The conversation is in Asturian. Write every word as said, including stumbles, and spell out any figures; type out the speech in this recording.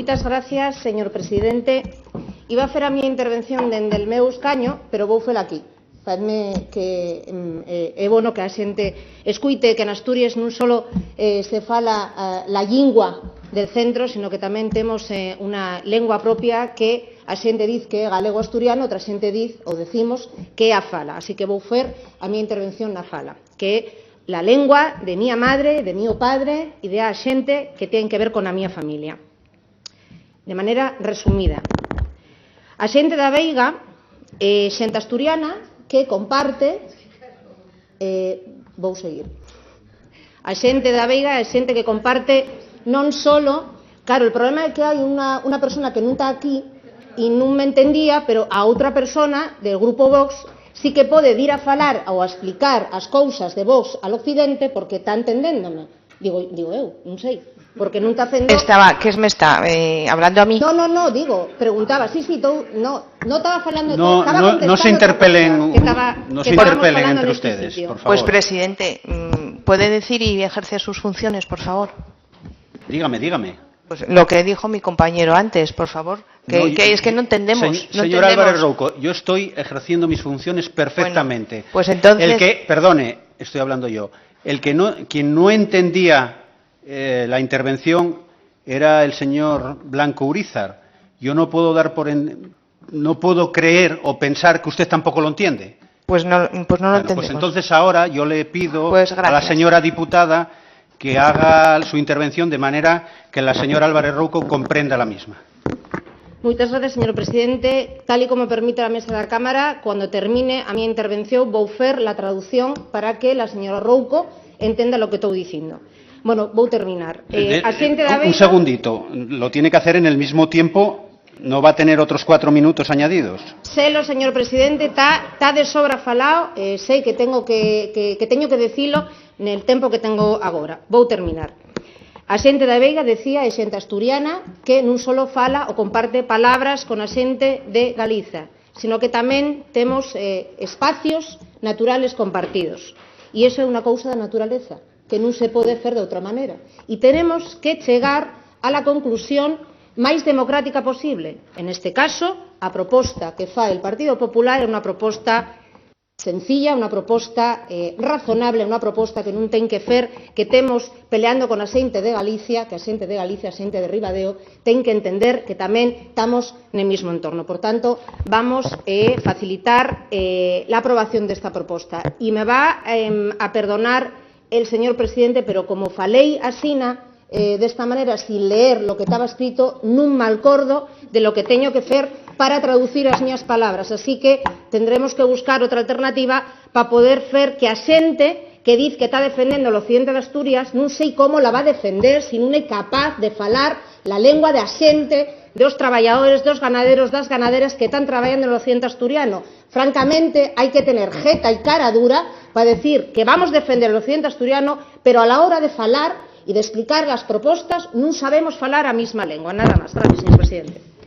Moitas gracias, señor presidente. Iba a fer a mi intervención dende el meu escaño, pero vou fela aquí. Faedme que, mm, eh, é bono que a xente escuite que n'Asturies nun solo, eh, se fala, eh, la llingua del centro, sino que tamén temos, eh, una lengua propia que a xente diz que é galego-asturiano, otra xente diz, o decimos, que é a fala. Así que vou fer a mi intervención na fala, que é la lengua de mía madre, de mio padre y de a xente que tienen que ver con a mía familia. De manera resumida, a xente da Veiga, eh, xente asturiana que comparte, eh, vou seguir. A xente da Veiga é xente que comparte non solo, claro, el problema é que hai una, una persona que nun ta aquí y nun me entendía, pero a outra persona del grupo Vox sí que pode dir a falar o a explicar as cousas de Vox al occidente porque ta entendéndome. Digo, digo eu, non sei, porque nun ta facendo. Estaba, ¿qué me está, eh, hablando a mí? No, no, no, digo, preguntaba, sí, sí, tou, no, no taba falando, no, taba no, no se contestando otra interpelen, cosa, que taba, no que se estábamos interpelen falando entre neste ustedes, sitio. Por favor. Pues, presidente, mm, ¿puede decir y ejercer sus funciones, por favor? Dígame, dígame. Pues lo que dijo mi compañero antes, por favor, que, no, que es que no entendemos, señ-, no señor entendemos. Álvarez Rouco, yo estoy ejerciendo mis funciones perfectamente. Bueno, pues entonces. El que, perdone, estoy hablando yo. El que no, quien no entendía, eh, la intervención era el señor Blanco Urizar. Yo no puedo dar por en-, no puedo creer o pensar que usted tampoco lo entiende. Pues no, pues no lo entendemos. Bueno, pues entonces ahora yo le pido a la señora diputada que haga su intervención de manera que la señora Álvarez Rouco comprenda la misma. Pues gracias. Moitas gracias, señor presidente. Tal y como permite la mesa de la Cámara, cuando termine a mi intervención vou fer la traducción para que la señora Rouco entenda lo que estou diciendo. Bueno, vou terminar. Eh, eh, a xente da Veiga. Un segundito, lo tiene que hacer en el mismo tiempo. No va a tener otros cuatro minutos añadidos. Selo, señor presidente, ta, ta de sobra falao, eh, sei que tengo que, que, que teño que decilo nel tempo que tengo agora. Vou terminar. A xente da Veiga decía, é xente asturiana, que nun solo fala o comparte palabras con a xente de Galiza, sino que tamén temos, eh, espacios naturales compartidos. E iso é unha cousa da naturaleza, que nun se pode fer d'outra manera. E tenemos que chegar a la conclusión máis democrática posible. En este caso, a proposta que fai el Partido Popular é unha proposta sencilla, unha proposta, eh, razonable, unha proposta que non ten que fer que temos peleando con a xente de Galicia, que a xente de Galicia, a xente de Ribadeo, ten que entender que tamén tamos nel mismo entorno. Por tanto, vamos, eh, facilitar, eh, la aprobación d'esta proposta. E me va, em, a perdonar el señor presidente, pero como falei asina, eh, d'esta manera, sin leer lo que taba escrito, nun m'alcordo de lo que teño que fer para traducir as mias palabras. Así que tendremos que buscar otra alternativa pa poder fer que a xente que diz que ta defendendo l'occidente d'Asturias, nun sei cómo la va defender si nun é capaz de falar la lengua de a xente, dos trabayadores, dos ganaderos, das ganaderas que tán trabayando nel occidente asturiano. Francamente, hai que tener jeta y cara dura pa decir que vamos defender l'occidente asturiano, pero a la hora de falar y d'explicar las propostas nun sabemos falar a misma lengua. Nada más. Gracias, señor presidente.